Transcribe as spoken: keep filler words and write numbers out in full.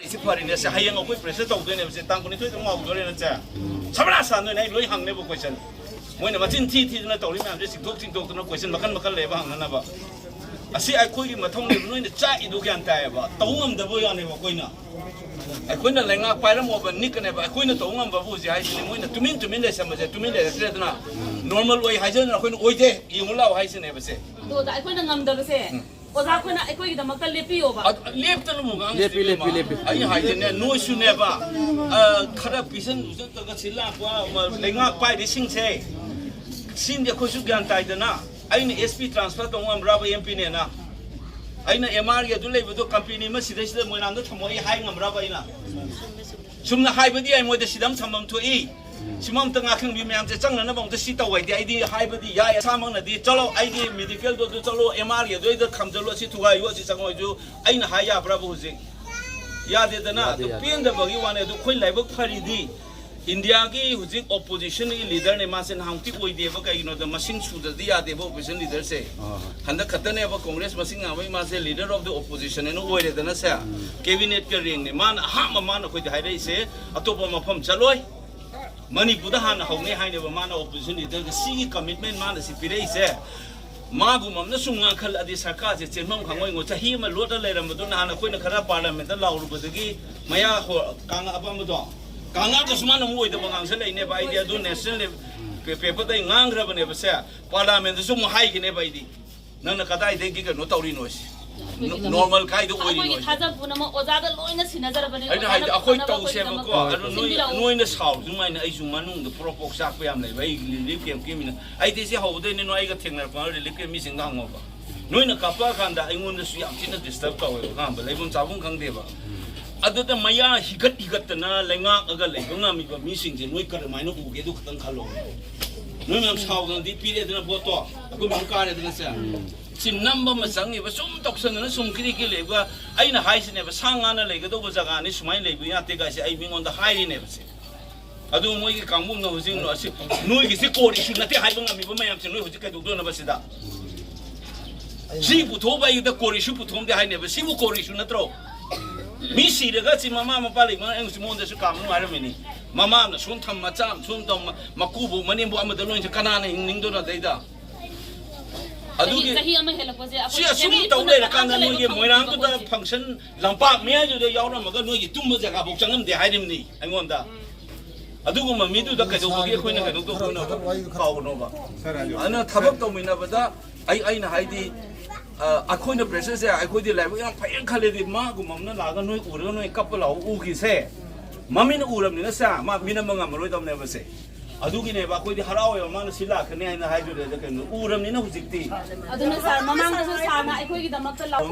ꯁꯤ ꯐꯔꯤꯅꯦ, ꯁꯦ ꯍꯌꯦꯡ ꯑꯩꯈꯣꯏ pressure ꯇꯧꯗꯣꯏꯅꯦꯕ, ꯁꯦ ꯇꯥꯡ ꯀꯨꯟꯅꯤꯊꯣꯏꯗ ꯑꯃꯨꯛ ꯍꯧꯗꯣꯔꯦꯅ, ꯁꯦ ꯁꯕꯔꯥ ꯁꯥꯟꯗꯣꯏꯅꯦ꯫ ꯑꯩ ꯂꯣꯏ ꯍꯪꯅꯦꯕ question꯫ ꯃꯣꯏꯅ ꯃꯆꯤꯟ ꯊꯤ ꯊꯤꯗꯅ ꯇꯧꯔꯤ ꯃꯌꯥꯝꯁꯦ ꯆꯤꯡꯊꯣꯛ ꯆꯤꯡꯊꯣꯛꯇꯅ question ꯃꯈꯜ ꯃꯈꯜ ꯂꯩꯕ ꯍꯪꯅꯅꯕ꯫ ꯑꯁꯤ ꯑꯩꯈꯣꯏꯒꯤ ꯃꯊꯧꯅꯦꯕ, ꯅꯣꯏꯅ ꯆꯥꯛꯏꯗꯣ ꯒ꯭ꯌꯥꯟ ꯇꯥꯏꯌꯦꯕ, ꯇꯧ ꯉꯝꯗꯕ ꯌꯥꯅꯦꯕ ꯑꯩꯈꯣꯏꯅ꯫ ꯑꯩꯈꯣꯏꯅ ꯂꯩꯉꯥꯛ ꯄꯥꯏꯔꯝꯃꯣꯕ ꯅꯤꯛꯀꯅꯦꯕ, ꯑꯩꯈꯣꯏꯅ ꯇꯧ ꯉꯝꯕꯕꯨ ꯍꯧꯖꯤꯛ ꯍꯥꯏꯁꯤꯅꯦ, ꯃꯣꯏꯅ ꯇꯨꯃꯤꯟ ꯇꯨꯃꯤꯟ ꯂꯩꯁꯟꯕꯁꯦ, ꯇꯨꯃꯤꯟ ꯂꯩꯔꯛꯇ꯭ꯔꯦꯗꯅ, normal ꯑꯣꯏ ꯍꯥꯏꯖꯗꯅ ꯑꯩꯈꯣꯏꯅ ꯑꯣꯏꯗꯦ ꯌꯦꯡꯉꯨ ꯂꯥꯛꯑꯣ ꯍꯥꯏꯁꯤꯅꯦꯕ ꯁꯦ꯫ ꯑꯗꯣ ꯑꯣꯖꯥ, ꯑꯩꯈꯣꯏꯅ ꯉꯝꯗꯕꯁꯦ, ꯑꯣꯖꯥ ꯑꯩꯈꯣꯏꯅ ꯑꯩꯈꯣꯏꯒꯤꯗꯃꯛꯇ ꯂꯦꯞꯄꯤꯌꯣꯕ꯫ ꯑꯗ ꯂꯦꯞꯇꯅꯕꯨ ꯉꯥꯡꯉꯤꯁꯤ ꯂꯦꯞꯄꯤ, ꯂꯦꯞꯄꯤ, ꯏꯕꯦꯝꯃ꯫ ꯂꯦꯞꯄꯤ꯫ ꯑꯩ ꯍꯥꯏꯗꯤꯅꯦ, ꯅꯣꯏꯁꯨꯅꯦꯕ, ꯑ, ꯈꯔ ꯄꯤꯁꯟ ꯎꯁꯟꯗꯒ ꯁꯤ ꯂꯥꯛꯄ, ꯑꯃ, ꯂꯩꯉꯥꯛ ꯄꯥꯏꯔꯤꯁꯤꯡꯁꯦ, ꯁꯤꯡꯗꯤ ꯑꯩꯈꯣꯏꯁꯨ ꯒ꯭ꯌꯥꯟ ꯇꯥꯏꯗꯅ꯫ ꯑꯩꯅ S P transfer ꯇꯧ ꯉꯝꯕ꯭ꯔꯕ M P ꯅꯦꯅ? ꯑꯩꯅ M R ꯒꯤ ꯑꯗꯨ ꯂꯩꯕꯗꯣ company ꯑꯃ ꯁꯤꯗꯩꯁꯤꯗ ꯃꯣꯏꯔꯥꯡꯗ ꯊꯝꯃꯣ ꯑꯩ ꯍꯥꯏ ꯉꯝꯕ꯭ꯔꯕ ꯑꯩꯅ? ꯁꯨꯝꯅ ꯍꯥꯏꯕꯗꯤ ꯌꯥꯏ, ꯃꯣꯏꯗ ꯁꯤꯗ ꯑꯃ ꯊꯝꯐꯝ ꯊꯣꯛꯏ꯫ ꯁꯤꯃ ꯑꯝꯇ ꯉꯥꯛꯈꯪꯕꯤ ꯃꯌꯥꯝꯁꯦ ꯆꯪꯅꯅꯕ ꯑꯝꯇ ꯁꯤ ꯇꯧ ꯍꯥꯏꯗꯤ ꯑꯩꯗꯤ ꯍꯥꯏꯕꯗꯤ ꯌꯥꯏ꯫ ꯑꯁꯥꯃꯛꯅꯗꯤ ꯆꯠꯂꯣ, ꯑꯩꯒꯤ medical ꯗꯣ ꯑꯗꯨ ꯆꯠꯂꯣ, M R ꯒꯤ ꯑꯗꯨ ꯑꯩꯗ ꯊꯝꯖꯜꯂꯣ, ꯑꯁꯤ ꯊꯨꯒꯥꯏꯌꯨ, ꯑꯁꯤ ꯆꯪꯉꯣ ꯍꯥꯏꯁꯨ ꯑꯩꯅ ꯍꯥꯏ ꯌꯥꯕ꯭ꯔꯕ ꯍꯧꯖꯤꯛ? ꯌꯥꯗꯦꯗꯅ꯫ ꯌꯥꯗꯦ, ꯑꯗꯨ ꯌꯥꯗꯦ꯫ ꯄꯦꯟꯗꯕꯒꯤ ꯋꯥꯅꯦ꯫ ꯑꯗꯨ ꯑꯩꯈꯣꯏ ꯂꯥꯏꯕꯛ ꯐꯔꯤꯗꯤ India ꯒꯤ ꯍꯧꯖꯤꯛ opposition ꯒꯤ leader ꯅꯦ, ꯃꯥꯁꯦ ꯅꯍꯥꯟꯃꯨꯛꯇꯤ ꯑꯣꯏꯗꯦꯕ꯫ ꯀꯩꯒꯤꯅꯣꯗ ꯃꯁꯤꯡ ꯁꯨꯗ꯭ꯔꯗꯤ ꯌꯥꯗꯦꯕ opposition leader ꯁꯦ꯫ ꯑꯥ꯫ ꯍꯟꯗꯛ ꯈꯛꯇꯅꯦꯕ Congress ꯃꯁꯤꯡ ꯌꯥꯝꯕꯩ ꯃꯥꯁꯦ leader of the opposition ꯍꯥꯏꯅ ꯑꯣꯏꯔꯦꯗꯅ ꯁꯦ꯫ ꯎꯝ꯫ Cabinet ꯀ ꯔꯦꯡꯅꯦ꯫ ꯃꯥꯅ ꯑꯍꯥꯟꯕ ꯃꯥꯅ ꯑꯩꯈꯣꯏꯗ ꯍꯥꯏꯔꯛꯏꯁꯦ, "ꯑꯇꯣꯞꯄ ꯃꯐꯝ ꯆꯠꯂꯣꯏ, ꯃꯅꯤꯄꯨꯔꯗ ꯍꯥꯟꯅ ꯍꯧꯅꯤ" ꯍꯥꯏꯅꯦꯕ ꯃꯥꯅ opposition leader ꯒ꯫ ꯁꯤꯒꯤ commitment ꯃꯥꯅ ꯁꯤ ꯄꯤꯔꯛꯏꯁꯦ꯫ ꯃꯥꯒꯨꯝꯕ ꯑꯃꯅ ꯁꯨꯝ ꯉꯥꯡꯈꯠꯂꯛꯑꯗꯤ ꯁꯔꯀꯥꯔꯁꯦ ꯆꯦꯟꯐꯝ ꯈꯪꯉꯣꯏꯉꯣ꯫ ꯆꯍꯤ ꯑꯃ ꯂꯣꯠꯂ ꯂꯩꯔꯝꯕꯗꯨ ꯅꯍꯥꯟ ꯑꯩꯈꯣꯏꯅ ꯈꯔ parliament ꯇ ꯂꯥꯎꯔꯨꯕꯗꯒꯤ ꯃꯌꯥ ꯍꯣ-, ꯀꯥꯡꯉꯛꯑꯕ ꯑꯃꯗꯣ, ꯀꯥꯡꯉꯛꯑꯒꯁꯨ ꯃꯥꯅ ꯑꯃꯨꯛ ꯑꯣꯏꯗꯕ ꯉꯥꯡꯁꯜꯂꯛꯏꯅꯦꯕ꯫ ꯑꯩꯗꯤ ꯑꯗꯨ national level ꯄꯦ-, paper ꯗ ꯑꯩ ꯉꯥꯡꯈ꯭ꯔꯕꯅꯦꯕ ꯁꯦ꯫ Parliament ꯗꯁꯨ ꯑꯃꯨꯛ ꯍꯥꯏꯈꯤꯅꯦꯕ ꯑꯩꯗꯤ꯫ ꯅꯪꯅ ꯀꯗꯥꯏꯗꯒꯤ ꯀꯩꯅꯣ ꯇꯧꯔꯤꯅꯣ ꯁꯤ? ꯑꯩꯈꯣꯏꯒꯤꯗꯃꯛ꯫ Normal ꯀꯥꯏꯗ ꯑꯣꯏꯔꯤꯅꯣ ꯑꯩꯈꯣꯏꯒꯤ ꯁꯤ? ꯊꯥꯖꯕ ꯄꯨꯝꯅꯃꯛ ꯑꯣꯖꯥꯗ ꯂꯣꯏꯅ ꯁꯤꯟꯅꯖꯔꯕꯅꯦ꯫ ꯑꯩꯅ ꯑꯣꯖꯥꯅ ꯍꯥꯏꯗꯤ ꯑꯩꯈꯣꯏ ꯐꯅꯕ ꯇꯧꯁꯦꯕꯀꯣ꯫ ꯑꯩꯈꯣꯏꯒꯤꯗꯃꯛ ꯑꯗꯨ ꯅꯣꯏ, ꯁꯤꯟꯕꯤꯔꯛꯑꯣ꯫ ꯅꯣꯏꯅ ꯁꯥꯎꯔꯤ ꯑꯗꯨꯃꯥꯏꯅ ꯑꯩꯁꯨ ꯃꯅꯨꯡꯗ ꯄ꯭ꯔꯣꯛ ꯄ꯭ꯔꯣꯛ ꯆꯥꯛꯄ ꯌꯥꯝ ꯂꯩꯕ꯫ ꯑꯩ relief camp ꯀꯤ ꯃꯤꯅ꯫ ꯑꯩꯗꯤ ꯁꯤ ꯍꯧꯕꯗꯩꯅꯦ, ꯅꯣꯏ ꯑꯩꯒ ꯊꯦꯡꯅꯔꯛꯄ relief camp ꯃꯤꯁꯤꯡꯗ ꯍꯪꯉꯣꯕ꯫ ꯅꯣꯏꯅ ꯀꯥꯞꯄꯛꯑꯀꯥꯟꯗ ꯑꯩꯉꯣꯟꯗꯁꯨ ꯌꯥꯝ ꯊꯤꯅ disturb ꯇꯧꯋꯦꯕ, ꯈꯪꯉꯕ? ꯂꯩꯐꯝ ꯆꯥꯐꯝ ꯈꯪꯗꯦꯕ꯫ ꯑꯗꯨꯗ ꯃꯌꯥ ꯍꯤꯒꯠ ꯍꯤꯒꯠꯇꯅ ꯂꯩꯉꯥꯛꯑꯒ ꯂꯩꯕ ꯉꯝꯃꯤꯕ ꯃꯤꯁꯤꯡꯁꯦ ꯅꯣꯏ ꯀꯔꯝꯍꯥꯏꯅ ꯎꯒꯦ? ꯑꯗꯨ ꯈꯛꯇꯪ ꯈꯜꯂꯣ꯫ ꯅꯣꯏ ꯃꯌꯥꯝ ꯁꯥꯎꯗꯅꯗꯤ ꯄꯤꯔꯦꯗꯅ ꯚꯣꯠꯇꯣ, ꯑꯩꯈꯣꯏ ꯃꯌꯥꯝ ꯀꯥꯔꯦꯗꯅ ꯁꯦ꯫ ꯁꯤ ꯅꯝꯕ ꯑꯃ ꯆꯪꯉꯤꯕ, ꯁꯨꯝ ꯇꯧꯁꯟꯗꯅ ꯁꯨꯝ ꯀꯤꯔꯤ ꯀꯤꯔꯤ ꯂꯩꯕ꯫ ꯑꯩꯅ ꯍꯥꯏꯁꯤꯅꯦꯕ, ꯁꯥ ꯉꯥꯅ ꯂꯩꯒꯗꯧꯕ ꯖꯒꯥꯅꯤ, ꯁꯨꯃꯥꯏꯅ ꯂꯩꯕ ꯌꯥꯗꯦ ꯀꯥꯏꯁꯦ ꯑꯩ ꯃꯤꯉꯣꯟꯗ ꯍꯥꯏꯔꯤꯅꯦꯕ ꯁꯦ꯫ ꯑꯗꯨ ꯃꯣꯏꯒꯤ ꯀꯥꯡꯕꯨꯅ ꯍꯧꯖꯤꯛ ꯅꯣ-, ꯑꯁꯤ, ꯅꯣꯏꯒꯤꯁꯤ core issue ꯅꯠꯇꯦ ꯍꯥꯏꯕ ꯉꯝꯃꯤꯕ ꯃꯌꯥꯝꯁꯦ ꯅꯣꯏ ꯍꯧꯖꯤꯛ ꯀꯩꯗꯧꯗꯣꯏꯅꯣꯕ ꯁꯤꯗ? ꯁꯤ ꯄꯨꯊꯣꯛꯑꯕ ꯑꯩꯒꯤꯗ core issue ꯄꯨꯊꯣꯛꯑꯝꯗꯦ ꯍꯥꯏꯅꯦꯕ꯫ ꯁꯤꯕꯨ core issue ꯅꯠꯇ꯭ꯔꯣ? ꯃꯤ ꯁꯤꯔꯒ ꯁꯤ ꯃꯃꯥ ꯃꯄꯥ ꯂꯩꯕꯅ ꯑꯩ ꯍꯧꯖꯤꯛ ꯃꯉꯣꯟꯗꯁꯨ ꯀꯥꯝꯅ ꯍꯥꯏꯔꯝꯃꯤꯅꯤ꯫ ꯃꯃꯥ ꯑꯃꯅ ꯁꯨꯝ ꯊꯝ, ꯃꯆꯥ ꯑꯃ ꯁꯨꯝ ꯇꯧ, ꯃ-, ꯃꯀꯨꯕꯨ ꯃꯅꯦꯝꯕꯨ ꯑꯃꯗ ꯂꯣꯏꯅ ꯀꯅꯥꯅ ꯍꯤꯡꯅꯤꯡꯗꯣꯏꯅꯣ ꯑꯗꯩꯗ? ꯑꯗꯨꯒꯤ ꯆꯍꯤ ꯑꯃ ꯍꯦꯜꯂꯛꯄꯁꯦ ꯁꯤ ꯑꯩꯈꯣꯏ ꯑꯁꯨꯝ family ꯇꯧ ꯄꯨꯟꯅ ꯂꯩꯔꯀꯥꯟꯗ ꯀꯅꯥꯝꯇ ꯅꯣꯏꯒꯤ ꯂꯩꯕ ꯃꯣꯏꯔꯥꯡꯗꯨꯗ ꯐꯪꯗꯦ꯫ Function ꯂꯝꯄꯥꯛ ꯃꯌꯥꯏꯗꯨꯗ ꯌꯥꯎꯔꯝꯃꯒ ꯅꯣꯏꯒꯤ ꯇꯨꯝꯕ ꯖꯒꯥꯐꯥꯎ ꯆꯪꯉꯝꯗꯦ ꯍꯥꯏꯔꯤꯕꯅꯤ ꯑꯩꯉꯣꯟꯗ꯫ ꯑꯗꯨꯒꯨꯝꯕ ꯃꯤꯗꯨꯗ ꯀꯩꯗꯧꯕꯒꯤ ꯑꯩꯈꯣꯏꯅ ꯀꯩꯅꯣ ꯇꯧꯗꯣꯏꯅꯣ? ꯀꯥꯎꯒꯅꯣꯕ꯫ ꯑꯗꯨꯅ ꯊꯕꯛ ꯇꯧꯃꯤꯟꯅꯕꯗ ꯑꯩ, ꯑꯩꯅ ꯍꯥꯏꯗꯤ, ꯑ, ꯑꯩꯈꯣꯏꯅ pressure ꯁꯦ ꯑꯩꯈꯣꯏꯗꯤ ꯂꯥꯏꯕꯛ ꯌꯥꯝ ꯐꯩꯅ ꯈꯜꯂꯦꯗꯤ, ꯃꯥꯒꯨꯝꯕ ꯑꯃꯅ ꯂꯥꯛꯑꯒ ꯅꯣꯏ ꯎꯔꯒ ꯅꯣꯏ ꯀꯞꯄ ꯂꯥꯎ ꯎꯈꯤꯁꯦ꯫ ꯃꯃꯤꯠꯅ ꯎꯔꯕꯅꯤꯅ ꯁꯦ, ꯃꯥ ꯃꯤꯅꯝꯕ ꯉꯝꯃꯔꯣꯏꯗꯕꯅꯦꯕ ꯁꯦ꯫ ꯑꯗꯨꯒꯤꯅꯦꯕ ꯑꯩꯈꯣꯏꯗꯤ ꯍꯔꯥꯎꯋꯦꯕ ꯃꯥꯅ ꯁꯤ ꯂꯥꯛꯀꯅꯤ ꯍꯥꯏꯅ ꯍꯥꯏꯗꯨꯗ ꯀꯩꯅꯣ ꯎꯔꯕꯅꯤꯅ ꯍꯧꯖꯤꯛꯇꯤ꯫ ꯑꯗꯨꯅ sir, ꯃꯃꯥꯡꯗꯁꯨ sir ꯅ ꯑꯩꯈꯣꯏꯒꯤꯗꯃꯛꯇ ꯂꯥꯎ-